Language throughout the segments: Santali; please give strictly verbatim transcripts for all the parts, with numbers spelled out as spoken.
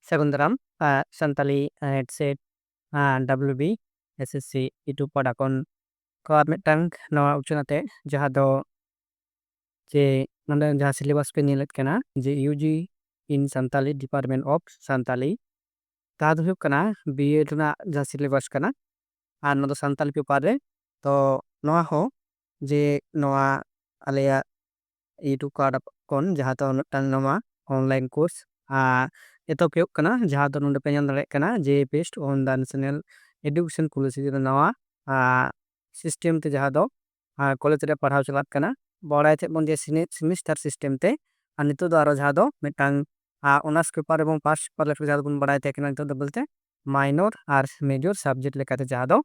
ᱥᱟᱹᱜᱩᱱ ᱫᱟᱨᱟᱢ Santali headset W B S S C ᱤᱴᱩ ᱯᱟᱰᱟ ᱠᱷᱚᱱ᱾ ᱛᱚ ᱟᱨ ᱢᱤᱫᱴᱟᱝ ᱱᱚᱣᱟ ᱩᱪᱷᱟᱹᱱ ᱟᱛᱮ, ᱡᱟᱦᱟᱸ ᱫᱚ ᱡᱮ ᱱᱚᱰᱮ ᱡᱟᱦᱟᱸ ᱥᱤᱞᱮᱵᱟᱥ ᱯᱮ ᱧᱮᱞᱮᱫ ᱠᱟᱱᱟ, ᱡᱮ U G in Santali Department of Santali, ᱡᱟᱦᱟᱸ ᱫᱚ ᱦᱩᱭᱩᱜ ᱠᱟᱱᱟ ᱵᱤ ᱮᱰ ᱨᱮᱱᱟᱜ ᱡᱟᱦᱟᱸ ᱥᱤᱞᱮᱵᱟᱥ ᱠᱟᱱᱟ, ᱟᱨ ᱱᱚᱣᱟ ᱫᱚ ᱥᱟᱱᱛᱟᱞᱤ ᱯᱮᱯᱟᱨ ᱨᱮ᱾ ᱛᱚ ᱱᱚᱣᱟ ᱦᱚᱸ ᱡᱮ ᱱᱚᱣᱟ ᱟᱞᱮᱭᱟᱜ ᱤᱭᱩᱴᱩᱵᱽ ᱠᱟᱨᱰ ᱠᱷᱚᱱ, ᱡᱟᱦᱟᱸ ᱫᱚ ᱢᱤᱫᱴᱟᱝ ᱱᱚᱣᱟ ᱚᱱᱞᱟᱭᱤᱱ ᱠᱳᱨᱥ ᱮᱛᱚᱦᱚᱵ ᱦᱩᱭᱩᱜ ᱠᱟᱱᱟ, ᱡᱟᱦᱟᱸ ᱫᱚ ᱱᱚᱰᱮ ᱯᱮ ᱧᱮᱞ ᱫᱟᱲᱮᱭᱟᱜ ᱠᱟᱱᱟ ᱡᱮ based on the National Education Policy ᱫᱚ ᱱᱟᱣᱟ ᱥᱤᱥᱴᱮᱢ ᱛᱮ ᱡᱟᱦᱟᱸ ᱫᱚ ᱠᱚᱞᱮᱡᱽ ᱨᱮ ᱯᱟᱲᱦᱟᱣ ᱪᱟᱞᱟᱜ ᱠᱟᱱᱟ᱾ ᱵᱟᱲᱟᱭ ᱛᱟᱦᱮᱸᱫ ᱵᱚᱱ ᱡᱮ ᱥᱮᱢᱤᱥᱴᱟᱨ ᱥᱤᱥᱴᱮᱢ ᱛᱮ, ᱟᱨ ᱱᱤᱛᱚᱜ ᱫᱚ ᱟᱨᱚ ᱡᱟᱦᱟᱸ ᱫᱚ ᱢᱤᱫᱴᱟᱝ ᱚᱱᱟᱨᱥ ᱯᱮᱯᱟᱨ ᱮᱵᱚᱝ ᱯᱟᱥ ᱯᱮᱯᱟᱨ ᱞᱮᱠᱟ ᱡᱟᱦᱟᱸ ᱫᱚᱵᱚᱱ ᱵᱟᱲᱟᱭ ᱛᱟᱦᱮᱸ ᱠᱟᱱᱟ, ᱱᱤᱛᱚᱜ ᱫᱚ ᱵᱚᱞᱛᱮ ᱢᱟᱭᱱᱚᱨ ᱟᱨ ᱢᱮᱡᱚᱨ ᱥᱟᱵᱡᱮᱠᱴ ᱞᱮᱠᱟᱛᱮ ᱡᱟᱦᱟᱸ ᱫᱚ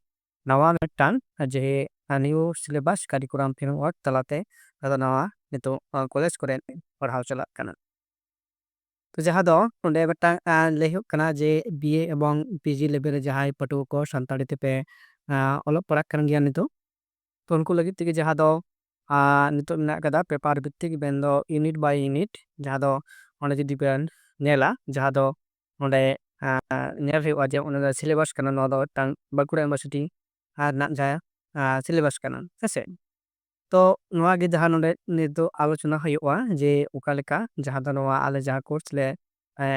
ᱱᱟᱣᱟ ᱢᱤᱫᱴᱟᱝ ᱡᱮ ᱱᱤᱭᱩ ᱥᱤᱞᱮᱵᱟᱥ ᱠᱟᱨᱤᱠᱩᱞᱟᱢ ᱯᱷᱨᱮᱢᱣᱟᱨᱠ ᱛᱟᱞᱟᱛᱮ ᱟᱫᱚ ᱱᱟᱣᱟ ᱱᱤᱛᱚᱜ ᱠᱚᱞᱮᱡᱽ ᱠᱚᱨᱮ ᱯᱟᱲᱦᱟᱣ ᱪᱟᱞᱟᱜ ᱠᱟᱱᱟ᱾ ᱛᱚ ᱡᱟᱦᱟᱸ ᱫᱚ ᱱᱚᱰᱮ ᱢᱤᱫᱴᱟᱝ ᱞᱟᱹᱭ ᱦᱩᱭᱩᱜ ᱠᱟᱱᱟ ᱡᱮ ᱵᱤ ᱮ ᱮᱵᱚᱝ ᱯᱤ ᱡᱤ ᱞᱮᱵᱮᱞ ᱨᱮ ᱡᱟᱦᱟᱸᱭ ᱯᱟᱹᱴᱷᱩᱣᱟᱹ ᱠᱚ ᱥᱟᱱᱛᱟᱲᱤ ᱛᱮᱯᱮ ᱚᱞᱚᱜ ᱯᱟᱲᱦᱟᱜ ᱠᱟᱱ ᱜᱮᱭᱟ ᱱᱤᱛᱚᱜ, ᱛᱚ ᱩᱱᱠᱩ ᱞᱟᱹᱜᱤᱫ ᱛᱮᱜᱮ ᱡᱟᱦᱟᱸ ᱫᱚ ᱱᱤᱛᱚᱜ ᱢᱮᱱᱟᱜ ᱠᱟᱫᱟ ᱯᱮᱯᱟᱨ ᱵᱷᱤᱛᱛᱤᱠ ᱢᱮᱱᱫᱚ ᱤᱭᱩᱱᱤᱴ ᱵᱟᱭ ᱤᱭᱩᱱᱤᱴ, ᱡᱟᱦᱟᱸ ᱫᱚ ᱚᱸᱰᱮ ᱡᱩᱫᱤ ᱵᱮᱱ ᱧᱮᱞᱟ, ᱡᱟᱦᱟᱸ ᱫᱚ ᱱᱚᱰᱮ ᱧᱮᱞ ᱦᱩᱭᱩᱜᱼᱟ ᱡᱮ ᱚᱱᱟ ᱫᱚ ᱥᱤᱞᱮᱵᱟᱥ ᱠᱟᱱᱟ, ᱱᱚᱣᱟ ᱫᱚ ᱢᱤᱫᱴᱟᱝ ᱵᱟᱸᱠᱩᱲᱟ ᱤᱭᱩᱱᱤᱵᱷᱟᱨᱥᱤᱴᱤ ᱨᱮᱱᱟᱜ ᱡᱟᱦᱟᱸ ᱥᱤᱞᱮᱵᱟᱥ ᱠᱟᱱᱟ, ᱦᱮᱸᱥᱮ᱾ ᱛᱚ ᱱᱚᱣᱟ ᱜᱮ ᱡᱟᱦᱟᱸ ᱱᱚᱰᱮ ᱱᱤᱛ ᱫᱚ ᱟᱞᱳᱪᱚᱱᱟ ᱦᱩᱭᱩᱜᱼᱟ ᱡᱮ ᱚᱠᱟ ᱞᱮᱠᱟ ᱡᱟᱦᱟᱸ ᱫᱚ ᱱᱚᱣᱟ ᱟᱞᱮ ᱡᱟᱦᱟᱸ ᱠᱳᱨᱥ ᱞᱮ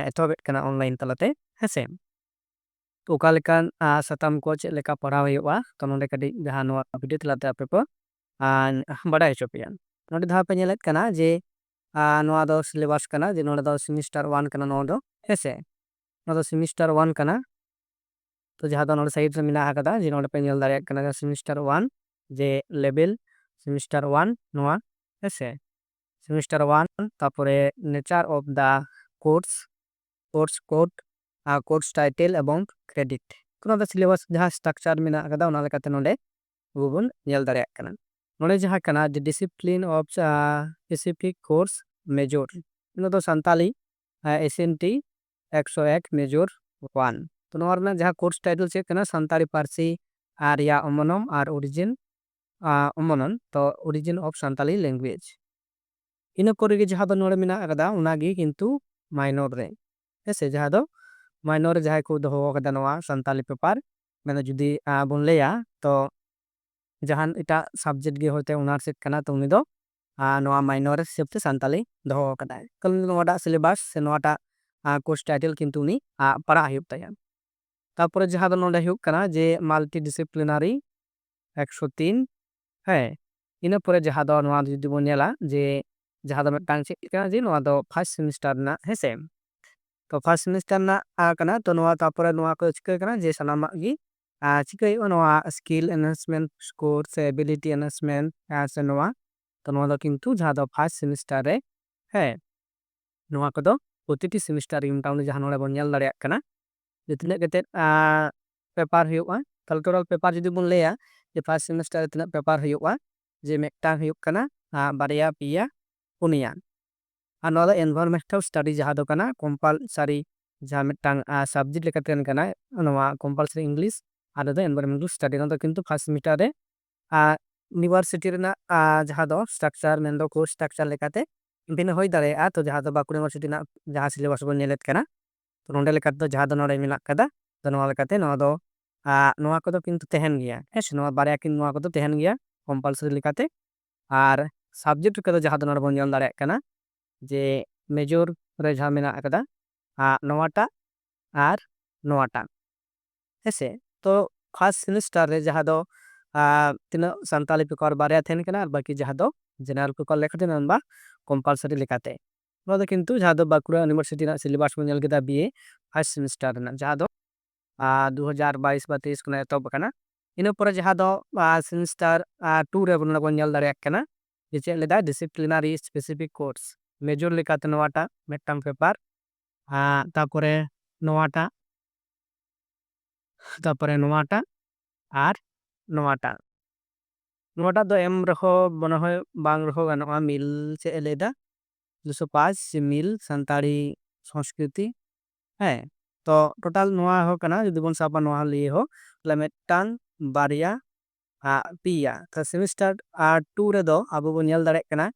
ᱮᱛᱚᱦᱚᱵᱮᱫ ᱠᱟᱱᱟ ᱚᱱᱞᱟᱭᱤᱱ ᱛᱟᱞᱟᱛᱮ, ᱦᱮᱸᱥᱮ᱾ ᱚᱠᱟ ᱞᱮᱠᱟᱱ ᱥᱟᱛᱟᱢ ᱠᱚ ᱪᱮᱫ ᱞᱮᱠᱟ ᱯᱟᱲᱦᱟᱣ ᱦᱩᱭᱩᱜᱼᱟ, ᱛᱚ ᱱᱚᱰᱮ ᱠᱟᱹᱴᱤᱡ ᱡᱟᱦᱟᱸ ᱱᱚᱣᱟ ᱵᱷᱤᱰᱤᱭᱳ ᱛᱟᱞᱟᱛᱮ ᱟᱯᱮ ᱠᱚ ᱵᱟᱰᱟᱭ ᱦᱚᱪᱚ ᱯᱮᱭᱟ᱾ ᱱᱚᱰᱮ ᱡᱟᱦᱟᱸ ᱯᱮ ᱧᱮᱞᱮᱫ ᱠᱟᱱᱟ ᱡᱮ ᱱᱚᱣᱟ ᱫᱚ ᱥᱤᱞᱮᱵᱟᱥ ᱠᱟᱱᱟ, ᱡᱮ ᱱᱚᱰᱮ ᱫᱚ ᱥᱮᱢᱤᱥᱴᱟᱨ ᱚᱣᱟᱱ ᱠᱟᱱᱟ, ᱱᱚᱣᱟ ᱫᱚ, ᱦᱮᱸᱥᱮ᱾ ᱱᱚᱣᱟ ᱫᱚ ᱥᱮᱢᱤᱥᱴᱟᱨ ᱚᱣᱟᱱ ᱠᱟᱱᱟ᱾ ᱛᱚ ᱡᱟᱦᱟᱸ ᱫᱚ ᱱᱚᱰᱮ ᱥᱟᱭᱤᱰ ᱨᱮ ᱢᱮᱱᱟᱜ ᱟᱠᱟᱫᱟ, ᱡᱮ ᱱᱚᱰᱮ ᱯᱮ ᱧᱮᱞ ᱫᱟᱲᱮᱭᱟᱜ ᱠᱟᱱᱟ ᱥᱮᱢᱤᱥᱴᱟᱨ ᱚᱣᱟᱱ ᱡᱮ ᱞᱮᱵᱮᱞ ᱥᱮᱢᱤᱥᱴᱟᱨ ᱚᱣᱟᱱ ᱱᱚᱣᱟ, ᱦᱮᱸᱥᱮ᱾ ᱥᱮᱢᱤᱥᱴᱟᱨ ᱚᱣᱟᱱ, ᱛᱟᱨᱯᱚᱨᱮ nature of the course, course code, R course title ᱮᱵᱚᱝ ᱠᱨᱮᱰᱤᱴ᱾ ᱱᱚᱣᱟ ᱫᱚ ᱥᱤᱞᱮᱵᱟᱥ ᱡᱟᱦᱟᱸ ᱥᱴᱨᱟᱠᱪᱟᱨ ᱢᱮᱱᱟᱜ ᱟᱠᱟᱫᱟ, ᱚᱱᱟ ᱞᱮᱠᱟᱛᱮ ᱱᱚᱰᱮ ᱟᱵᱚ ᱵᱚᱱ ᱧᱮᱞ ᱫᱟᱲᱮᱭᱟᱜ ᱠᱟᱱᱟ᱾ ᱱᱚᱰᱮ ᱡᱟᱦᱟᱸ ᱠᱟᱱᱟ ᱡᱮ discipline of specific course major, ᱱᱚᱣᱟ ᱫᱚ ᱥᱟᱱᱛᱟᱞᱤ ᱮᱥ ᱮᱱ ᱴᱤ ᱮᱠᱥᱚ ᱮᱠ ᱢᱮᱡᱚᱨ ᱚᱣᱟᱱ᱾ ᱛᱚ ᱱᱚᱣᱟ ᱨᱮᱱᱟᱜ ᱡᱟᱦᱟᱸ ᱠᱳᱨᱥ ᱴᱟᱭᱴᱮᱞ ᱪᱮᱫ ᱠᱟᱱᱟ? ᱥᱟᱱᱛᱟᱲᱤ ᱯᱟᱹᱨᱥᱤ ᱟᱨ ᱨᱮᱭᱟᱜ ᱚᱢᱚᱱᱚᱢ ᱟᱨ ᱚᱨᱤᱡᱤᱱ, ᱚᱢᱚᱱᱚᱱ, ᱛᱚ origin of Santali language᱾ ᱤᱱᱟᱹ ᱯᱚᱨᱮ ᱜᱮ ᱡᱟᱦᱟᱸ ᱫᱚ ᱱᱚᱰᱮ ᱢᱮᱱᱟᱜ ᱟᱠᱟᱫᱟ, ᱚᱱᱟᱜᱮ ᱠᱤᱱᱛᱩ ᱢᱟᱭᱱᱚᱨ ᱨᱮ᱾ ᱦᱮᱸ ᱥᱮ, ᱡᱟᱦᱟᱸ ᱫᱚ ᱢᱟᱭᱱᱚᱨ ᱨᱮ ᱡᱟᱦᱟᱸᱭ ᱠᱚ ᱫᱚᱦᱚ ᱟᱠᱟᱫᱟ ᱱᱚᱣᱟ ᱥᱟᱱᱛᱟᱞᱤ ᱯᱮᱯᱟᱨ, ᱢᱮᱱᱫᱚ ᱡᱩᱫᱤ ᱟᱸ, ᱵᱚᱱ ᱞᱟᱹᱭᱟ, ᱛᱚ ᱡᱟᱦᱟᱱ ᱮᱴᱟᱜ ᱥᱟᱵᱡᱮᱠᱴ ᱜᱮ ᱦᱚᱭᱛᱳ ᱚᱱᱟᱨᱥ ᱮᱫ ᱠᱟᱱᱟ, ᱛᱚ ᱩᱱᱤ ᱫᱚ ᱟᱸ, ᱱᱚᱣᱟ ᱢᱟᱭᱱᱚᱨ ᱦᱤᱥᱟᱹᱵ ᱛᱮ ᱥᱟᱱᱛᱟᱞᱤ ᱫᱚᱦᱚ ᱟᱠᱟᱫᱟᱭ᱾ ᱠᱟᱨᱚᱱ ᱱᱚᱣᱟᱴᱟᱜ ᱥᱤᱞᱮᱵᱟᱥ ᱥᱮ ᱱᱚᱣᱟᱴᱟᱜ ᱠᱳᱨᱥ ᱴᱟᱭᱴᱮᱞ ᱠᱤᱱᱛᱩ ᱩᱱᱤ ᱟᱸ, ᱯᱟᱲᱦᱟᱜ ᱦᱩᱭᱩᱜ ᱛᱟᱭᱟ᱾ ᱛᱟᱨᱯᱚᱨᱮ ᱡᱟᱦᱟᱸ ᱫᱚ ᱱᱚᱰᱮ ᱦᱩᱭᱩᱜ ᱠᱟᱱᱟ ᱡᱮ ᱢᱟᱞᱴᱤ ᱰᱤᱥᱤᱯᱞᱤᱱᱟᱨᱤ ᱮᱠᱥᱚ ᱛᱤᱱ, ᱦᱮᱸ, ᱤᱱᱟᱹ ᱯᱚᱨᱮ ᱡᱟᱦᱟᱸ ᱫᱚ ᱱᱚᱣᱟ ᱡᱩᱫᱤ ᱵᱚᱱ ᱧᱮᱞᱟ ᱡᱮ ᱡᱟᱦᱟᱸ ᱫᱚ ᱢᱤᱫᱴᱟᱝ ᱪᱮᱫ ᱠᱟᱱᱟ ᱡᱮ ᱱᱚᱣᱟ ᱫᱚ ᱯᱷᱟᱥᱴ ᱥᱮᱢᱤᱥᱴᱟᱨ ᱨᱮᱱᱟᱜ, ᱦᱮᱸ ᱥᱮ᱾ ᱛᱚ ᱯᱷᱟᱥᱴ ᱥᱮᱢᱤᱥᱴᱟᱨ ᱨᱮᱱᱟᱜ ᱟᱸ, ᱠᱟᱱᱟ᱾ ᱛᱚ ᱱᱚᱣᱟ ᱛᱟᱨᱯᱚᱨᱮ ᱱᱚᱣᱟ ᱠᱚ ᱪᱤᱠᱟᱹ ᱠᱟᱱᱟ ᱡᱮ ᱥᱟᱱᱟᱢᱟᱜ ᱜᱮ ᱟᱸ, ᱪᱤᱠᱟᱹ ᱦᱩᱭᱩᱜᱼᱟ, ᱱᱚᱣᱟ ᱥᱠᱤᱞ ᱮᱱᱦᱮᱱᱥᱢᱮᱱᱴ ᱠᱳᱨᱥ ᱥᱮ ᱮᱵᱤᱞᱤᱴᱤ ᱮᱱᱦᱮᱱᱥᱢᱮᱱᱴ ᱥᱮ ᱱᱚᱣᱟ, ᱛᱚ ᱱᱚᱣᱟ ᱫᱚ ᱠᱤᱱᱛᱩ ᱡᱟᱦᱟᱸ ᱫᱚ ᱯᱷᱟᱥᱴ ᱥᱮᱢᱤᱥᱴᱟᱨ ᱨᱮ, ᱦᱮᱸ, ᱱᱚᱣᱟ ᱠᱚᱫᱚ ᱯᱨᱚᱛᱤᱴᱤ ᱥᱮᱢᱤᱥᱴᱟᱨ ᱨᱮ ᱢᱚᱴᱟᱢᱩᱴᱤ ᱡᱟᱦᱟᱸ ᱱᱚᱰᱮ ᱵᱚᱱ ᱧᱮᱞ ᱫᱟᱲᱮᱭᱟᱜ ᱠᱟᱱᱟ ᱡᱮ ᱛᱤᱱᱟᱹᱜ ᱠᱟᱛᱮᱫ ᱯᱮᱯᱟᱨ ᱦᱩᱭᱩᱜᱼᱟ᱾ ᱛᱟᱦᱞᱮ ᱴᱳᱴᱟᱞ ᱯᱮᱯᱟᱨ ᱡᱩᱫᱤ ᱵᱚᱱ ᱞᱟᱹᱭᱟ ᱡᱮ ᱯᱷᱟᱥᱴ ᱥᱮᱢᱤᱥᱴᱟᱨ ᱨᱮ ᱛᱤᱱᱟᱹᱜ ᱯᱮᱯᱟᱨ ᱦᱩᱭᱩᱜᱼᱟ, ᱡᱮ ᱢᱤᱫᱴᱟᱝ ᱦᱩᱭᱩᱜ ᱠᱟᱱᱟ ᱟᱸ, ᱵᱟᱨᱭᱟ, ᱯᱮᱭᱟ, ᱯᱩᱱᱭᱟ᱾ ᱟᱨ ᱱᱚᱣᱟ ᱫᱚ ᱮᱱᱵᱷᱟᱨᱢᱮᱱᱴᱟᱞ ᱥᱴᱟᱰᱤ ᱡᱟᱦᱟᱸ ᱫᱚ ᱠᱟᱱᱟ ᱠᱚᱢᱯᱟᱞᱥᱟᱨᱤ, ᱡᱟᱦᱟᱸ ᱢᱤᱫᱴᱟᱝ ᱥᱟᱵᱡᱮᱠᱴ ᱞᱮᱠᱟᱛᱮ ᱠᱟᱱᱟ ᱱᱚᱣᱟ ᱠᱚᱢᱯᱟᱞᱥᱟᱨᱤ ᱤᱝᱞᱤᱥ, ᱟᱨ ᱱᱚᱣᱟ ᱫᱚ ᱮᱱᱵᱷᱟᱨᱢᱮᱱᱴᱟᱞ ᱥᱴᱟᱰᱤ᱾ ᱱᱚᱣᱟ ᱫᱚ ᱠᱤᱱᱛᱩ ᱯᱷᱟᱥᱴ ᱥᱮᱢᱤᱥᱴᱟᱨ ᱨᱮ ᱟᱨ ᱤᱭᱩᱱᱤᱵᱷᱟᱨᱥᱤᱴᱤ ᱨᱮᱱᱟᱜ ᱟᱨ ᱡᱟᱦᱟᱸ ᱫᱚ ᱥᱴᱨᱟᱠᱪᱟᱨ ᱢᱮᱱᱫᱚ ᱠᱳᱨᱥ ᱥᱴᱨᱟᱠᱪᱟᱨ ᱞᱮᱠᱟᱛᱮ ᱵᱷᱤᱱᱟᱹ ᱦᱩᱭ ᱫᱟᱲᱮᱭᱟᱜᱼᱟ᱾ ᱛᱚ ᱡᱟᱦᱟᱸ ᱫᱚ ᱵᱟᱸᱠᱩᱲᱟ ᱤᱭᱩᱱᱤᱵᱷᱟᱨᱥᱤᱴᱤ ᱨᱮᱱᱟᱜ ᱡᱟᱦᱟᱸ ᱥᱤᱞᱮᱵᱟᱥ ᱵᱚᱱ ᱧᱮᱞᱮᱫ ᱠᱟᱱᱟ, ᱛᱚ ᱱᱚᱰᱮ ᱞᱮᱠᱟᱛᱮ ᱫᱚ ᱡᱟᱦᱟᱸ ᱫᱚ ᱱᱚᱰᱮ ᱢᱮᱱᱟᱜ ᱠᱟᱫᱟ, ᱛᱚ ᱱᱚᱣᱟ ᱞᱮᱠᱟᱛᱮ ᱱᱚᱣᱟ ᱫᱚ ᱟᱨ ᱱᱚᱣᱟ ᱠᱚᱫᱚ ᱠᱤᱱᱛᱩ ᱛᱟᱦᱮᱱ ᱜᱮᱭᱟ, ᱦᱮᱸ ᱥᱮ, ᱱᱚᱣᱟ ᱵᱟᱨᱭᱟ ᱠᱤᱱ ᱱᱚᱣᱟ ᱠᱚᱫᱚ ᱛᱟᱦᱮᱱ ᱜᱮᱭᱟ ᱠᱚᱢᱯᱟᱞᱥᱟᱨᱤ ᱞᱮᱠᱟᱛᱮ᱾ ᱟᱨ ᱥᱟᱵᱡᱮᱠᱴ ᱠᱚᱫᱚ ᱡᱟᱦᱟᱸ ᱫᱚ ᱱᱚᱰᱮ ᱵᱚᱱ ᱧᱮᱞ ᱫᱟᱲᱮᱭᱟᱜ ᱠᱟᱱᱟ ᱡᱮ ᱢᱮᱡᱚᱨ ᱨᱮ ᱡᱟᱦᱟᱸ ᱢᱮᱱᱟᱜ ᱠᱟᱫᱟ, ᱟᱨ ᱱᱚᱣᱟᱴᱟᱜ ᱟᱨ ᱱᱚᱣᱟᱴᱟᱜ, ᱦᱮᱸ ᱥᱮ᱾ ᱛᱚ ᱯᱷᱟᱥᱴ ᱥᱮᱢᱤᱥᱴᱟᱨ ᱨᱮ ᱡᱟᱦᱟᱸ ᱫᱚ ᱟᱨ ᱛᱤᱱᱟᱹᱜ ᱥᱟᱱᱛᱟᱞᱤ ᱯᱮᱯᱟᱨ ᱵᱟᱨᱭᱟ ᱛᱟᱦᱮᱱ ᱠᱟᱱᱟ, ᱟᱨ ᱵᱟᱹᱠᱤ ᱡᱟᱦᱟᱸ ᱫᱚ ᱡᱮᱱᱟᱨᱮᱞ ᱯᱮᱯᱟᱨ ᱞᱮᱠᱟᱛᱮ ᱢᱮᱱᱵᱟ ᱠᱚᱢᱯᱟᱞᱥᱟᱨᱤ ᱞᱮᱠᱟᱛᱮ᱾ ᱱᱚᱣᱟ ᱫᱚ ᱠᱤᱱᱛᱩ ᱡᱟᱦᱟᱸ ᱫᱚ ᱵᱟᱸᱠᱩᱲᱟ ᱤᱭᱩᱱᱤᱵᱷᱟᱨᱥᱤᱴᱤ ᱨᱮᱱᱟᱜ ᱥᱤᱞᱮᱵᱟᱥ ᱵᱚᱱ ᱧᱮᱞ ᱠᱮᱫᱟ ᱵᱤ ᱮ ᱯᱷᱟᱥᱴ ᱥᱮᱢᱤᱥᱴᱟᱨ ᱨᱮᱱᱟᱜ, ᱡᱟᱦᱟᱸ ᱫᱚ ᱟᱨ ᱫᱩ ᱦᱟᱡᱟᱨ ᱵᱟᱭᱤᱥ ᱵᱟ ᱛᱮᱭᱤᱥ ᱠᱷᱚᱱᱟᱜ ᱮᱛᱚᱦᱚᱵ ᱟᱠᱟᱱᱟ᱾ ᱤᱱᱟᱹ ᱯᱚᱨᱮ ᱡᱟᱦᱟᱸ ᱫᱚ ᱥᱮᱢᱤᱥᱴᱟᱨ ᱴᱩ ᱨᱮ ᱱᱚᱰᱮ ᱵᱚᱱ ᱧᱮᱞ ᱫᱟᱲᱮᱭᱟᱜ ᱠᱟᱱᱟ ᱡᱮ ᱪᱮᱫ ᱞᱮᱫᱟᱭ, ᱰᱤᱥᱤᱯᱞᱤᱱᱟᱨᱤ ᱥᱯᱮᱥᱤᱯᱷᱤᱠ ᱠᱳᱨᱥ, ᱢᱮᱡᱚᱨ ᱞᱮᱠᱟᱛᱮ ᱱᱚᱣᱟᱴᱟᱜ ᱢᱤᱫᱴᱟᱝ ᱯᱮᱯᱟᱨ, ᱛᱟᱨᱯᱚᱨᱮ ᱱᱚᱣᱟᱴᱟᱜ, ᱛᱟᱨᱯᱚᱨᱮ ᱱᱚᱣᱟᱴᱟᱜ ᱟᱨ ᱱᱚᱣᱟᱴᱟᱜ᱾ ᱱᱚᱣᱟᱴᱟᱜ ᱫᱚ ᱮᱢ ᱨᱮᱦᱚᱸ ᱢᱚᱱᱮ ᱦᱚᱭ ᱵᱟᱝ ᱨᱮᱦᱚᱸ ᱜᱟᱱᱚᱜᱼᱟ, ᱢᱤᱞ ᱪᱮᱫ ᱮ ᱞᱟᱹᱭᱫᱟ, ᱫᱩᱥᱚ ᱯᱟᱸᱪ ᱢᱤᱞ ᱥᱟᱱᱛᱟᱲᱤ ᱥᱚᱝᱥᱠᱨᱤᱛᱤ᱾ ᱦᱮᱸ, ᱛᱚ ᱴᱳᱴᱟᱞ ᱱᱚᱣᱟ ᱦᱚᱸ ᱠᱟᱱᱟ, ᱡᱩᱫᱤ ᱵᱚᱱ ᱥᱟᱵᱟ ᱱᱚᱣᱟ ᱞᱤᱭᱮ ᱦᱚᱸ, ᱛᱟᱦᱞᱮ ᱢᱤᱫᱴᱟᱝ, ᱵᱟᱨᱭᱟ, ᱟᱨ ᱯᱮᱭᱟ᱾ ᱛᱚ ᱥᱮᱢᱤᱥᱴᱟᱨ ᱟᱨ ᱴᱩ ᱨᱮᱫᱚ ᱟᱵᱚ ᱵᱚᱱ ᱧᱮᱞ ᱫᱟᱲᱮᱭᱟᱜ ᱠᱟᱱᱟ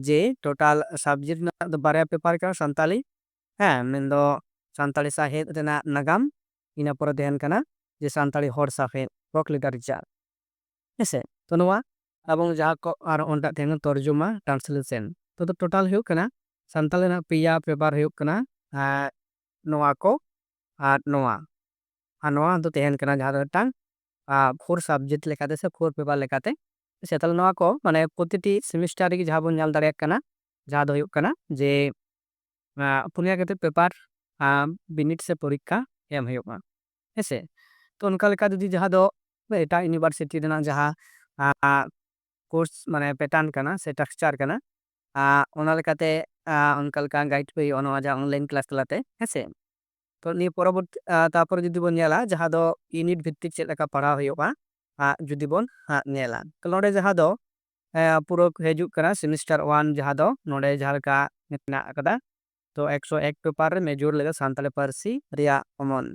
ᱡᱮ ᱴᱳᱴᱟᱞ ᱥᱟᱵᱡᱮᱠᱴ ᱨᱮᱱᱟᱜ ᱫᱚ ᱵᱟᱨᱭᱟ ᱯᱮᱯᱟᱨ ᱠᱟᱱᱟ ᱥᱟᱱᱛᱟᱞᱤ, ᱦᱮᱸ, ᱢᱮᱱᱫᱚ ᱥᱟᱱᱛᱟᱲᱤ ᱥᱟᱶᱦᱮᱫ ᱨᱮᱱᱟᱜ ᱱᱟᱜᱟᱢ, ᱤᱱᱟᱹ ᱯᱚᱨᱮ ᱛᱟᱦᱮᱱ ᱠᱟᱱᱟ ᱡᱮ ᱥᱟᱱᱛᱟᱲᱤ ᱦᱚᱲ ᱥᱟᱶᱦᱮᱫ, folk literature, ᱦᱮᱸᱥᱮ᱾ ᱛᱚ ᱱᱚᱣᱟ ᱮᱵᱚᱝ ᱡᱟᱦᱟᱸ ᱠᱚ ᱟᱨ ᱚᱱᱴᱟᱜ ᱛᱟᱦᱮᱱᱟ ᱛᱚᱨᱡᱚᱢᱟ, translation᱾ ᱛᱚ, ᱛᱚ total ᱦᱩᱭᱩᱜ ᱠᱟᱱᱟ ᱥᱟᱱᱛᱟᱲᱤ ᱨᱮᱱᱟᱜ ᱯᱮᱭᱟ ᱯᱮᱯᱟᱨ ᱦᱩᱭᱩᱜ ᱠᱟᱱᱟ, ᱟᱨ ᱱᱚᱣᱟ ᱠᱚ ᱟᱨ ᱱᱚᱣᱟ, ᱟᱨ ᱱᱚᱣᱟ ᱫᱚ ᱛᱟᱦᱮᱱ ᱠᱟᱱᱟ ᱡᱟᱦᱟᱸ ᱫᱚ ᱢᱤᱫᱴᱟᱝ ᱯᱷᱳᱨ ᱥᱟᱵᱡᱮᱠᱴ ᱞᱮᱠᱟᱛᱮ ᱥᱮ ᱯᱷᱳᱨ ᱯᱮᱯᱟᱨ ᱞᱮᱠᱟᱛᱮ᱾ ᱥᱮ ᱛᱟᱦᱚᱞᱮ ᱱᱚᱣᱟ ᱠᱚ ᱢᱟᱱᱮ ᱯᱨᱚᱛᱤᱴᱤ ᱥᱮᱢᱤᱥᱴᱟᱨ ᱨᱮᱜᱮ ᱡᱟᱦᱟᱸ ᱵᱚᱱ ᱧᱮᱞ ᱫᱟᱲᱮᱭᱟᱜ ᱠᱟᱱᱟ, ᱡᱟᱦᱟᱸ ᱫᱚ ᱦᱩᱭᱩᱜ ᱠᱟᱱᱟ ᱡᱮ ᱟᱸ, ᱯᱩᱱᱭᱟ ᱠᱟᱛᱮ ᱯᱮᱯᱟᱨ ᱵᱤᱱᱤᱰ ᱥᱮ ᱯᱚᱨᱤᱠᱠᱷᱟ ᱮᱢ ᱦᱩᱭᱩᱜᱼᱟ, ᱦᱮᱸᱥᱮ᱾ ᱛᱚ ᱚᱱᱠᱟ ᱞᱮᱠᱟ ᱡᱩᱫᱤ ᱡᱟᱦᱟᱸ ᱫᱚ ᱮᱴᱟᱜ ᱤᱭᱩᱱᱤᱵᱷᱟᱨᱥᱤᱴᱤ ᱨᱮᱱᱟᱜ ᱡᱟᱦᱟᱸ ᱠᱳᱨᱥ ᱢᱟᱱᱮ ᱯᱮᱴᱟᱨᱱ ᱠᱟᱱᱟ ᱥᱮ ᱴᱨᱟᱠᱪᱟᱨ ᱠᱟᱱᱟ, ᱟᱸ, ᱚᱱᱟ ᱞᱮᱠᱟᱛᱮ ᱟᱸ, ᱚᱱᱠᱟ ᱞᱮᱠᱟ ᱜᱟᱭᱤᱰ ᱯᱮ ᱦᱩᱭᱩᱜᱼᱟ ᱱᱚᱣᱟ ᱡᱟᱦᱟᱸ ᱚᱱᱞᱟᱭᱤᱱ ᱠᱞᱟᱥ ᱛᱟᱞᱟᱛᱮ, ᱦᱮᱸᱥᱮ᱾ ᱛᱚ ᱱᱤᱭᱟᱹ ᱯᱚᱨᱚᱵᱚᱨᱛᱤ ᱟᱸ, ᱛᱟᱨᱯᱚᱨᱮ ᱡᱩᱫᱤ ᱵᱚᱱ ᱧᱮᱞᱟ ᱡᱟᱦᱟᱸ ᱫᱚ ᱤᱭᱩᱱᱤᱴ ᱵᱷᱤᱛᱛᱤᱠ ᱪᱮᱫ ᱞᱮᱠᱟ ᱯᱟᱲᱦᱟᱣ ᱦᱩᱭᱩᱜᱼᱟ, ᱟᱸ, ᱡᱩᱫᱤ ᱵᱚᱱ ᱟᱸ, ᱧᱮᱞᱟ, ᱛᱚ ᱱᱚᱰᱮ ᱡᱟᱦᱟᱸ ᱫᱚ ᱮᱸ, ᱯᱩᱨᱟᱹ ᱦᱤᱡᱩᱜ ᱠᱟᱱᱟ ᱥᱮᱢᱤᱥᱴᱟᱨ ᱚᱣᱟᱱ, ᱡᱟᱦᱟᱸ ᱫᱚ ᱱᱚᱰᱮ ᱡᱟᱦᱟᱸ ᱞᱮᱠᱟ ᱢᱮᱱᱟᱜ ᱟᱠᱟᱫᱟ᱾ ᱛᱚ ᱮᱠᱥᱚ ᱮᱠ ᱯᱮᱯᱟᱨ ᱨᱮ ᱢᱮᱡᱚᱨ ᱞᱮᱫᱟ ᱥᱟᱱᱛᱟᱲᱤ ᱯᱟᱹᱨᱥᱤ ᱨᱮᱭᱟᱜ ᱚᱢᱚᱱ᱾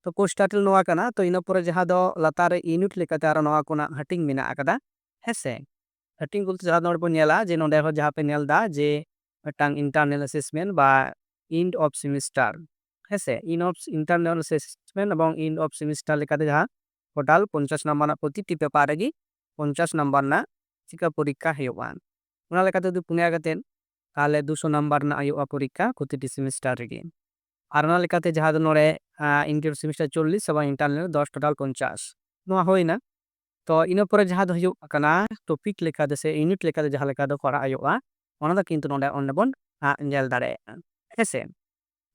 ᱛᱚ ᱠᱳᱨᱥ ᱴᱟᱭᱴᱮᱞ ᱱᱚᱣᱟ ᱠᱟᱱᱟ᱾ ᱛᱚ ᱤᱱᱟᱹ ᱯᱚᱨᱮ ᱡᱟᱦᱟᱸ ᱫᱚ ᱞᱟᱛᱟᱨ ᱨᱮ ᱤᱭᱩᱱᱤᱴ ᱞᱮᱠᱟᱛᱮ ᱟᱨᱚ ᱱᱚᱣᱟ ᱠᱚᱱᱟᱜ ᱦᱟᱹᱴᱤᱧ ᱢᱮᱱᱟᱜ ᱟᱠᱟᱫᱟ, ᱦᱮᱸ ᱥᱮ᱾ ᱦᱟᱹᱴᱤᱧ ᱵᱚᱞᱛᱮ ᱡᱟᱦᱟᱸ ᱱᱚᱰᱮ ᱵᱚᱱ ᱧᱮᱞᱟ ᱡᱮ ᱱᱚᱰᱮ ᱦᱚᱸ ᱡᱟᱦᱟᱸ ᱯᱮ ᱧᱮᱞ ᱮᱫᱟ ᱡᱮ ᱢᱤᱫᱴᱟᱝ ᱤᱱᱴᱟᱨᱱᱟᱞ ᱮᱥᱮᱥᱢᱮᱱᱴ ᱵᱟ ᱤᱱᱰ ᱚᱯᱷ ᱥᱮᱢᱤᱥᱴᱟᱨ, ᱦᱮᱸ ᱥᱮ, ᱤᱱᱰ ᱚᱯᱷ ᱤᱱᱴᱟᱨᱱᱟᱞ ᱮᱥᱮᱥᱢᱮᱱᱴ ᱮᱵᱚᱝ ᱤᱱᱰ ᱚᱯᱷ ᱥᱮᱢᱤᱥᱴᱟᱨ ᱞᱮᱠᱟᱛᱮ ᱡᱟᱦᱟᱸ ᱴᱳᱴᱟᱞ ᱯᱚᱧᱪᱟᱥ ᱱᱟᱢᱵᱟᱨ ᱨᱮᱱᱟᱜ ᱯᱨᱚᱛᱤᱴᱤ ᱯᱮᱯᱟᱨ ᱨᱮᱜᱮ ᱯᱚᱧᱪᱟᱥ ᱱᱟᱢᱵᱟᱨ ᱨᱮᱱᱟᱜ ᱪᱤᱠᱟ ᱯᱚᱨᱤᱠᱠᱷᱟ ᱦᱩᱭᱩᱜᱼᱟ᱾ ᱚᱱᱟ ᱞᱮᱠᱟᱛᱮ ᱡᱩᱫᱤ ᱯᱩᱱᱭᱟ ᱠᱟᱛᱮᱫ, ᱛᱟᱦᱚᱞᱮ ᱫᱩᱥᱚ ᱱᱟᱢᱵᱟᱨ ᱨᱮᱱᱟᱜ ᱦᱩᱭᱩᱜᱼᱟ ᱯᱚᱨᱤᱠᱠᱷᱟ ᱯᱨᱚᱛᱤᱴᱤ ᱥᱮᱢᱤᱥᱴᱟᱨ ᱨᱮᱜᱮ᱾ ᱟᱨ ᱚᱱᱟ ᱞᱮᱠᱟᱛᱮ ᱡᱟᱦᱟᱸ ᱫᱚ ᱱᱚᱰᱮ, ᱟᱸ, ᱤᱱᱴᱟᱨ ᱥᱮᱢᱤᱥᱴᱟᱨ ᱪᱚᱞᱞᱤᱥ ᱮᱵᱚᱝ ᱤᱱᱴᱟᱨᱱᱟᱞ ᱫᱚᱥ, ᱴᱳᱴᱟᱞ ᱯᱚᱧᱪᱟᱥ᱾ ᱱᱚᱣᱟ ᱦᱩᱭᱱᱟ᱾ ᱛᱚ ᱤᱱᱟᱹ ᱯᱚᱨᱮ ᱡᱟᱦᱟᱸ ᱫᱚ ᱦᱩᱭᱩᱜ ᱠᱟᱱᱟ ᱴᱚᱯᱤᱠ ᱞᱮᱠᱟᱛᱮ ᱥᱮ ᱤᱭᱩᱱᱤᱴ ᱞᱮᱠᱟᱛᱮ ᱡᱟᱦᱟᱸ ᱞᱮᱠᱟ ᱫᱚ ᱠᱚᱨᱟᱣ ᱦᱩᱭᱩᱜᱼᱟ, ᱚᱱᱟ ᱫᱚ ᱠᱤᱱᱛᱩ ᱱᱚᱰᱮ ᱚᱸᱰᱮ ᱵᱚᱱ, ᱟᱸ, ᱧᱮᱞ ᱫᱟᱲᱮᱭᱟᱜᱼᱟ, ᱦᱮᱸ ᱥᱮ᱾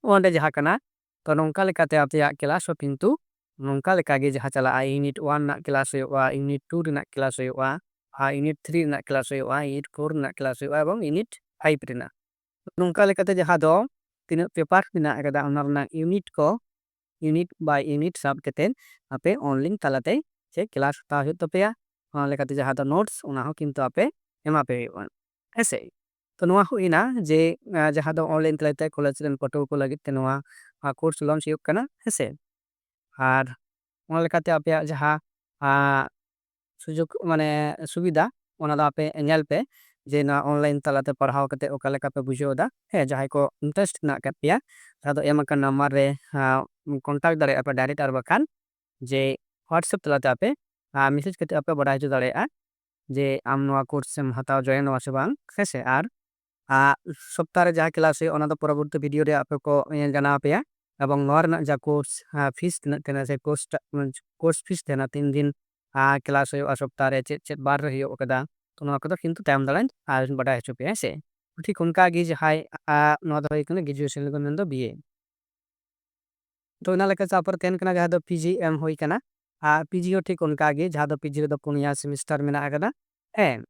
ᱚᱸᱰᱮ ᱡᱟᱦᱟᱸ ᱠᱟᱱᱟ, ᱛᱚ ᱱᱚᱝᱠᱟ ᱞᱮᱠᱟᱛᱮ ᱟᱯᱮᱭᱟᱜ ᱠᱞᱟᱥ ᱦᱚᱸ ᱠᱤᱱᱛᱩ ᱱᱚᱝᱠᱟ ᱞᱮᱠᱟᱜᱮ ᱡᱟᱦᱟᱸ ᱪᱟᱞᱟᱜᱼᱟ, ᱤᱭᱩᱱᱤᱴ ᱚᱣᱟᱱ ᱨᱮᱱᱟᱜ ᱠᱞᱟᱥ ᱦᱩᱭᱩᱜᱼᱟ, ᱤᱭᱩᱱᱤᱴ ᱴᱩ ᱨᱮᱱᱟᱜ ᱠᱞᱟᱥ ᱦᱩᱭᱩᱜᱼᱟ, ᱟᱨ ᱤᱭᱩᱱᱤᱴ ᱛᱷᱨᱤ ᱨᱮᱱᱟᱜ ᱠᱞᱟᱥ ᱦᱩᱭᱩᱜᱼᱟ, ᱤᱭᱩᱱᱤᱴ ᱯᱷᱳᱨ ᱨᱮᱱᱟᱜ ᱠᱞᱟᱥ ᱦᱩᱭᱩᱜᱼᱟ ᱮᱵᱚᱝ ᱤᱭᱩᱱᱤᱴ ᱯᱷᱟᱭᱤᱵᱷ ᱨᱮᱱᱟᱜ᱾ ᱱᱚᱝᱠᱟ ᱞᱮᱠᱟᱛᱮ ᱡᱟᱦᱟᱸ ᱫᱚ ᱛᱤᱱᱟᱹᱜ ᱯᱮᱯᱟᱨ ᱢᱮᱱᱟᱜ ᱟᱠᱟᱫᱟ, ᱚᱱᱟ ᱨᱮᱱᱟᱜ ᱤᱭᱩᱱᱤᱴ ᱠᱚ, ᱤᱭᱩᱱᱤᱴ ᱵᱟᱭ ᱤᱭᱩᱱᱤᱴ ᱥᱟᱵ ᱠᱟᱛᱮᱫ ᱟᱯᱮ ᱚᱱᱞᱟᱭᱤᱱ ᱛᱟᱞᱟᱛᱮ ᱪᱮᱫ ᱠᱞᱟᱥ ᱦᱟᱛᱟᱣ ᱦᱩᱭᱩᱜ ᱛᱟᱯᱮᱭᱟ᱾ ᱚᱱᱟ ᱞᱮᱠᱟᱛᱮ ᱡᱟᱦᱟᱸ ᱫᱚ ᱱᱳᱴᱥ, ᱚᱱᱟ ᱦᱚᱸ ᱠᱤᱱᱛᱩ ᱟᱯᱮ ᱮᱢᱟ ᱯᱮ ᱦᱩᱭᱩᱜᱼᱟ, ᱦᱮᱸ ᱥᱮ᱾ ᱛᱚ ᱱᱚᱣᱟ ᱦᱩᱭᱱᱟ ᱡᱮ, ᱟᱸ, ᱡᱟᱦᱟᱸ ᱫᱚ ᱚᱱᱞᱟᱭᱤᱱ ᱛᱟᱞᱟᱛᱮ ᱠᱚᱞᱮᱡᱽ ᱨᱮᱱ ᱯᱟᱹᱴᱷᱩᱣᱟᱹ ᱠᱚ ᱞᱟᱹᱜᱤᱫ ᱛᱮ ᱱᱚᱣᱟ, ᱟᱸ, ᱠᱳᱨᱥ ᱞᱚᱧᱪ ᱦᱩᱭᱩᱜ ᱠᱟᱱᱟ, ᱦᱮᱸ ᱥᱮ᱾ ᱟᱨ ᱚᱱᱟ ᱞᱮᱠᱟᱛᱮ ᱟᱯᱮᱭᱟᱜ ᱡᱟᱦᱟᱸ, ᱟᱸ, ᱥᱩᱡᱳᱜᱽ ᱢᱟᱱᱮ ᱥᱩᱵᱤᱫᱷᱟ, ᱚᱱᱟ ᱫᱚ ᱟᱯᱮ ᱧᱮᱞ ᱯᱮ ᱡᱮ ᱱᱚᱣᱟ online ᱛᱟᱞᱟᱛᱮ ᱯᱟᱲᱦᱟᱣ ᱠᱟᱛᱮ ᱚᱠᱟ ᱞᱮᱠᱟ ᱯᱮ ᱵᱩᱡᱷᱟᱹᱣ ᱮᱫᱟ᱾ ᱦᱮᱸ, ᱡᱟᱦᱟᱸᱭ ᱠᱚ interest ᱢᱮᱱᱟᱜ ᱟᱠᱟᱫ ᱯᱮᱭᱟ, ᱡᱟᱦᱟᱸ ᱫᱚ ᱮᱢ ᱟᱠᱟᱱ number ᱨᱮ, ᱟᱸ, contact ᱫᱟᱲᱮᱭᱟᱜᱼᱟ ᱯᱮ direct, ᱟᱨ ᱵᱟᱠᱷᱟᱱ ᱡᱮ WhatsApp ᱛᱟᱞᱟᱛᱮ ᱟᱯᱮ, ᱟᱸ, message ᱠᱟᱛᱮ ᱟᱯᱮ ᱵᱟᱰᱟᱭ ᱦᱚᱪᱚ ᱫᱟᱲᱮᱭᱟᱜᱼᱟ ᱡᱮ ᱟᱢ ᱱᱚᱣᱟ course ᱮᱢ ᱦᱟᱛᱟᱣ join ᱱᱚᱜᱼᱟ ᱥᱮ ᱵᱟᱝ, ᱦᱮᱸ ᱥᱮ? ᱟᱨ, ᱟᱸ, ᱥᱚᱯᱛᱟᱦᱚ ᱨᱮ ᱡᱟᱦᱟᱸ class ᱦᱩᱭᱩᱜᱼᱟ, ᱚᱱᱟ ᱫᱚ ᱯᱚᱨᱚᱵᱚᱨᱛᱤ video ᱨᱮ ᱟᱯᱮ ᱠᱚ, ᱤᱭᱟᱹ, ᱡᱟᱱᱟᱣ ᱟᱯᱮᱭᱟ᱾ ᱮᱵᱚᱝ ᱱᱚᱣᱟ ᱨᱮᱱᱟᱜ ᱡᱟᱦᱟᱸ course, ᱟᱸ, fees ᱛᱤᱱᱟᱹᱜ ᱛᱟᱦᱮᱱᱟ ᱥᱮ course ᱴᱟ-, course fees ᱛᱟᱦᱮᱱᱟ, ᱛᱤᱱ ᱫᱤᱱ, ᱟᱸ, class ᱦᱩᱭᱩᱜᱼᱟ ᱥᱚᱯᱛᱟᱦᱚ ᱨᱮ, ᱪᱮᱫ ᱪᱮᱫ ᱵᱟᱨ ᱨᱮ ᱦᱩᱭᱩᱜ ᱠᱟᱫᱟ, ᱛᱚ ᱱᱚᱣᱟ ᱠᱚᱫᱚ ᱠᱤᱱᱛᱩ ᱛᱟᱭᱚᱢ ᱫᱟᱨᱟᱢ, ᱟᱸ, ᱵᱟᱰᱟᱭ ᱦᱚᱪᱚ ᱯᱮᱭᱟ, ᱦᱮᱸ ᱥᱮ? ᱴᱷᱤᱠ ᱚᱱᱠᱟ ᱜᱮ ᱡᱟᱦᱟᱸᱭ, ᱟᱸ, ᱱᱚᱣᱟ ᱫᱚ ᱦᱩᱭ ᱠᱟᱱᱟ graduation level ᱢᱮᱱᱫᱚ B A᱾ ᱛᱚ ᱚᱱᱟ ᱞᱮᱠᱟ ᱛᱟᱨᱯᱚᱨ ᱛᱟᱦᱮᱱ ᱠᱟᱱᱟ ᱡᱟᱦᱟᱸ ᱫᱚ P G ᱮᱢ ᱦᱩᱭ ᱠᱟᱱᱟ᱾ ᱟᱨ P G ᱦᱚᱸ ᱴᱷᱤᱠ ᱚᱱᱠᱟ ᱜᱮ, ᱡᱟᱦᱟᱸ ᱫᱚ P G ᱨᱮᱫᱚ ᱯᱩᱱᱭᱟ semester ᱢᱮᱱᱟᱜ ᱟᱠᱟᱫᱟ᱾ ᱦᱮᱸ,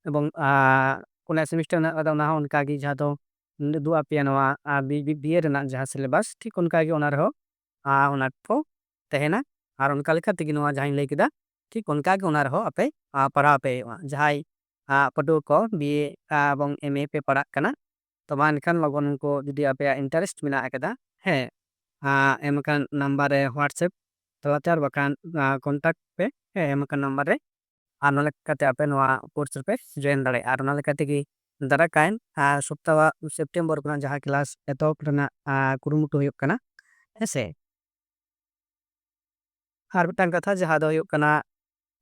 ᱮᱵᱚᱝ, ᱟᱸ, ᱯᱩᱱᱭᱟ semester ᱢᱮᱱᱟᱜ ᱟᱠᱟᱫᱟ, ᱚᱱᱟ ᱦᱚᱸ ᱚᱱᱠᱟ ᱜᱮ, ᱡᱟᱦᱟᱸ ᱫᱚ ᱩᱫᱩᱜ ᱟᱯᱮᱭᱟ ᱱᱚᱣᱟ, ᱟᱸ, B-, B-, B A ᱨᱮᱱᱟᱜ ᱡᱟᱦᱟᱸ syllabus, ᱴᱷᱤᱠ ᱚᱱᱠᱟ ᱜᱮ ᱚᱱᱟ ᱨᱮᱦᱚᱸ, ᱟᱸ, ᱚᱱᱟ ᱠᱚ ᱛᱟᱦᱮᱱᱟ᱾ ᱟᱨ ᱚᱱᱠᱟ ᱞᱮᱠᱟ ᱛᱮᱜᱮ ᱱᱚᱣᱟ ᱡᱟᱦᱟᱸᱧ ᱞᱟᱹᱭ ᱠᱮᱫᱟ, ᱴᱷᱤᱠ ᱚᱱᱠᱟ ᱜᱮ ᱚᱱᱟ ᱨᱮᱦᱚᱸ ᱟᱯᱮ, ᱟᱸ, ᱯᱟᱲᱦᱟᱣ ᱯᱮ ᱦᱩᱭᱩᱜᱼᱟ᱾ ᱡᱟᱦᱟᱸᱭ, ᱟᱸ, ᱯᱟᱹᱴᱷᱩᱣᱟᱹ ᱠᱚ B A, ᱟᱸ, ᱮᱵᱚᱝ M A ᱯᱮ ᱯᱟᱲᱦᱟᱜ ᱠᱟᱱᱟ, ᱛᱚ ᱢᱟ ᱮᱱᱠᱷᱟᱱ ᱞᱚᱜᱚᱱ ᱠᱚ ᱡᱩᱫᱤ ᱟᱯᱮᱭᱟᱜ interest ᱢᱮᱱᱟᱜ ᱟᱠᱟᱫᱟ, ᱦᱮᱸ, ᱟᱸ, ᱮᱢ ᱟᱠᱟᱱ number ᱨᱮ WhatsApp ᱛᱟᱞᱟᱛᱮ ᱟᱨ ᱵᱟᱠᱷᱟᱱ, ᱟᱸ, contact ᱯᱮ, ᱦᱮᱸ, ᱮᱢ ᱟᱠᱟᱱ number ᱨᱮ᱾ ᱟᱨ ᱱᱚᱣᱟ ᱞᱮᱠᱟᱛᱮ ᱟᱯᱮ ᱱᱚᱣᱟ course ᱨᱮᱯᱮ join ᱫᱟᱲᱮᱭᱟᱜᱼᱟ᱾ ᱟᱨ ᱚᱱᱟ ᱞᱮᱠᱟ ᱛᱮᱜᱮ ᱫᱟᱨᱟᱭ ᱠᱟᱱ, ᱟᱸ, ᱥᱚᱯᱛᱟᱦᱚ September ᱠᱷᱚᱱᱟᱜ ᱡᱟᱦᱟᱸ class ᱮᱛᱚᱦᱚᱵ ᱨᱮᱱᱟᱜ, ᱟᱸ, ᱠᱩᱨᱩᱢᱩᱴᱩ ᱦᱩᱭᱩᱜ ᱠᱟᱱᱟ, ᱦᱮᱸ ᱥᱮ? ᱟᱨ ᱢᱤᱫᱴᱟᱝ ᱠᱟᱛᱷᱟ ᱡᱟᱦᱟᱸ ᱫᱚ ᱦᱩᱭᱩᱜ ᱠᱟᱱᱟ,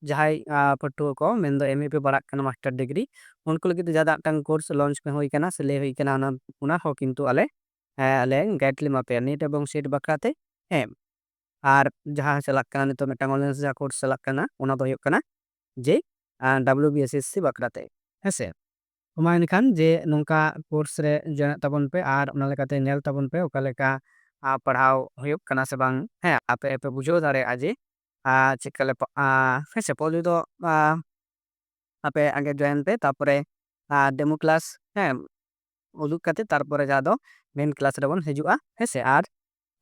ᱡᱟᱦᱟᱸᱭ, ᱟᱸ, ᱯᱟᱹᱴᱷᱩᱣᱟᱹ ᱠᱚ ᱢᱮᱱᱫᱚ M A ᱯᱮ ᱯᱟᱲᱦᱟᱜ ᱠᱟᱱᱟ, master degree, ᱩᱱᱠᱩ ᱞᱟᱹᱜᱤᱫ ᱛᱮ ᱡᱟᱦᱟᱸ ᱫᱚ ᱢᱤᱫᱴᱟᱝ course launch ᱦᱩᱭ ᱠᱟᱱᱟ ᱥᱮ ᱞᱟᱹᱭ ᱦᱩᱭ ᱠᱟᱱᱟ, ᱚᱱᱟ, ᱚᱱᱟ ᱦᱚᱸ ᱠᱤᱱᱛᱩ ᱟᱞᱮ, ᱦᱮᱸ, ᱟᱞᱮ guide ᱞᱮ ᱮᱢᱟ ᱯᱮᱭᱟ NEET ᱮᱵᱚᱝ SET ᱵᱟᱠᱷᱨᱟ ᱛᱮ, ᱦᱮᱸ᱾ ᱟᱨ ᱡᱟᱦᱟᱸ ᱪᱟᱞᱟᱜ ᱠᱟᱱᱟ ᱱᱤᱛᱚᱜ ᱢᱤᱫᱴᱟᱝ online ᱡᱟᱦᱟᱸ course ᱪᱟᱞᱟᱜ ᱠᱟᱱᱟ, ᱚᱱᱟ ᱫᱚ ᱦᱩᱭᱩᱜ ᱠᱟᱱᱟ ᱡᱮ, ᱟᱸ, W B S S C ᱵᱟᱠᱷᱨᱟ ᱛᱮ, ᱦᱮᱸ ᱥᱮ? ᱛᱚ ᱢᱟ ᱮᱱᱠᱷᱟᱱ ᱡᱮ ᱱᱚᱝᱠᱟ course ᱨᱮ join ᱛᱟᱵᱚᱱ ᱯᱮ ᱟᱨ ᱚᱱᱟ ᱞᱮᱠᱟᱛᱮ ᱧᱮᱞ ᱛᱟᱵᱚᱱ ᱯᱮ ᱚᱠᱟ ᱞᱮᱠᱟ, ᱟᱸ, ᱯᱟᱲᱦᱟᱣ ᱦᱩᱭᱩᱜ ᱠᱟᱱᱟ ᱥᱮ ᱵᱟᱝ, ᱦᱮᱸ, ᱟᱯᱮ ᱯᱮ ᱵᱩᱡᱷᱟᱹᱣ ᱫᱟᱲᱮᱭᱟᱜᱼᱟ ᱡᱮ, ᱟᱸ, ᱪᱮᱫ ᱞᱮᱠᱟ ᱞᱮ ᱯᱟ-, ᱟᱸ, ᱦᱮᱸ ᱥᱮ, ᱯᱳᱭᱞᱳ ᱫᱚ, ᱟᱸ, ᱟᱯᱮ ᱟᱜᱮ join ᱯᱮ, ᱛᱟᱨᱯᱚᱨᱮ, ᱟᱸ, demo class, ᱦᱮᱸ, ᱩᱫᱩᱜ ᱠᱟᱛᱮ ᱛᱟᱨᱯᱚᱨᱮ ᱡᱟᱦᱟᱸ ᱫᱚ main class ᱨᱮᱵᱚᱱ ᱦᱤᱡᱩᱜᱼᱟ, ᱦᱮᱸ ᱥᱮ? ᱟᱨ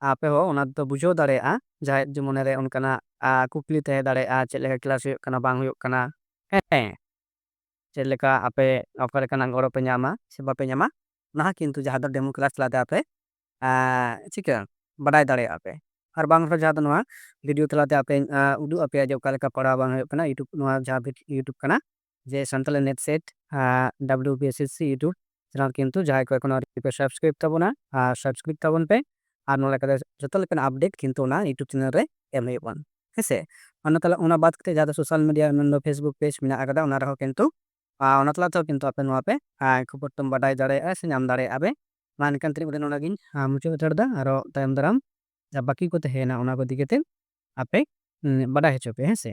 ᱟᱯᱮ ᱦᱚᱸ ᱚᱱᱟ ᱫᱚ ᱵᱩᱡᱷᱟᱹᱣ ᱫᱟᱲᱮᱭᱟᱜᱼᱟ, ᱡᱟᱦᱟᱸᱭ ᱡᱮ ᱢᱚᱱᱮᱨᱮ ᱚᱱᱠᱟᱱᱟᱜ, ᱟᱸ, ᱠᱩᱠᱞᱤ ᱛᱟᱦᱮᱸ ᱫᱟᱲᱮᱭᱟᱜᱼᱟ, ᱪᱮᱫ ᱞᱮᱠᱟ class ᱦᱩᱭᱩᱜ ᱠᱟᱱᱟ, ᱵᱟᱝ ᱦᱩᱭᱩᱜ ᱠᱟᱱᱟ, ᱦᱮᱸ, ᱪᱮᱫ ᱞᱮᱠᱟ ᱟᱯᱮ ᱚᱠᱟ ᱞᱮᱠᱟᱱᱟᱜ ᱜᱚᱲᱚ ᱯᱮ ᱧᱟᱢᱟ ᱥᱮ ᱵᱟᱯᱮ ᱧᱟᱢᱟ, ᱚᱱᱟ ᱦᱚᱸ ᱠᱤᱱᱛᱩ ᱡᱟᱦᱟᱸ ᱫᱚ demo class ᱛᱟᱞᱟᱛᱮ ᱟᱯᱮ, ᱟᱸ, ᱪᱤᱠᱟᱹ ᱵᱟᱰᱟᱭ ᱫᱟᱲᱮᱭᱟᱜᱼᱟ ᱯᱮ᱾ ᱟᱨ ᱵᱟᱝ ᱨᱮᱦᱚᱸ ᱡᱟᱦᱟᱸ ᱫᱚ ᱱᱚᱣᱟ video ᱛᱟᱞᱟᱛᱮ ᱟᱯᱮ, ᱟᱸ, ᱩᱫᱩᱜ ᱟᱯᱮᱭᱟ ᱡᱮ ᱚᱠᱟ ᱞᱮᱠᱟ ᱯᱟᱲᱦᱟᱣ ᱵᱟᱝ ᱦᱩᱭᱩᱜ ᱠᱟᱱᱟ, YouTube, ᱱᱚᱣᱟ ᱡᱟᱦᱟᱸ ᱵᱷᱤᱰ-, YouTube ᱠᱟᱱᱟ, ᱡᱮ Santali NET SET WBSSC YouTube channel ᱠᱤᱱᱛᱩ ᱡᱟᱦᱟᱸᱭ ᱠᱚ ᱮᱠᱷᱚᱱᱚ ᱟᱹᱣᱨᱤ ᱯᱮ subscribe ᱛᱟᱵᱚᱱᱟ, subscribe ᱛᱟᱵᱚᱱ ᱯᱮ᱾ ᱟᱨ ᱱᱚᱣᱟ ᱞᱮᱠᱟᱛᱮ ᱡᱚᱛᱚ ᱞᱮᱠᱟᱱᱟᱜ update ᱠᱤᱱᱛᱩ ᱚᱱᱟ YouTube channel ᱨᱮ ᱮᱢ ᱦᱩᱭᱩᱜᱼᱟ, ᱦᱮᱸ ᱥᱮ᱾ ᱚᱱᱟ ᱛᱟᱞᱟ, ᱚᱱᱟ ᱵᱟᱫ ᱠᱟᱛᱮ ᱡᱟᱦᱟᱸ ᱫᱚ social media ᱢᱮᱱᱫᱚ Facebook page ᱢᱮᱱᱟᱜ ᱟᱠᱟᱫᱟ, ᱚᱱᱟ ᱨᱮᱦᱚᱸ ᱠᱤᱱᱛᱩ, ᱟᱨ ᱚᱱᱟ ᱛᱟᱞᱟ ᱛᱮᱦᱚᱸ ᱠᱤᱱᱛᱩ ᱟᱯᱮ ᱱᱚᱣᱟ ᱯᱮ, ᱟᱨ, ᱠᱷᱚᱵᱚᱨ ᱛᱮᱢ ᱵᱟᱰᱟᱭ ᱫᱟᱲᱮᱭᱟᱜᱼᱟ ᱥᱮ ᱧᱟᱢ ᱫᱟᱲᱮᱭᱟᱜᱼᱟ ᱯᱮ᱾ ᱢᱟ ᱮᱱᱠᱷᱟᱱ ᱛᱤᱱᱟᱹᱜ ᱜᱷᱟᱹᱲᱤᱡ ᱱᱚᱰᱮ ᱜᱤᱧ, ᱟᱨ, ᱢᱩᱪᱟᱹᱫ ᱦᱟᱛᱟᱲ ᱮᱫᱟ᱾ ᱟᱨᱚ ᱛᱟᱭᱚᱢ ᱫᱟᱨᱟᱢ ᱡᱟᱦᱟᱸ ᱵᱟᱹᱠᱤ ᱠᱚ ᱛᱟᱦᱮᱸᱭᱮᱱᱟ, ᱚᱱᱟ ᱠᱚ ᱤᱫᱤ ᱠᱟᱛᱮ ᱟᱯᱮ, ᱩᱸ, ᱵᱟᱰᱟᱭ ᱦᱚᱪᱚ ᱯᱮ, ᱦᱮᱸ ᱥᱮ᱾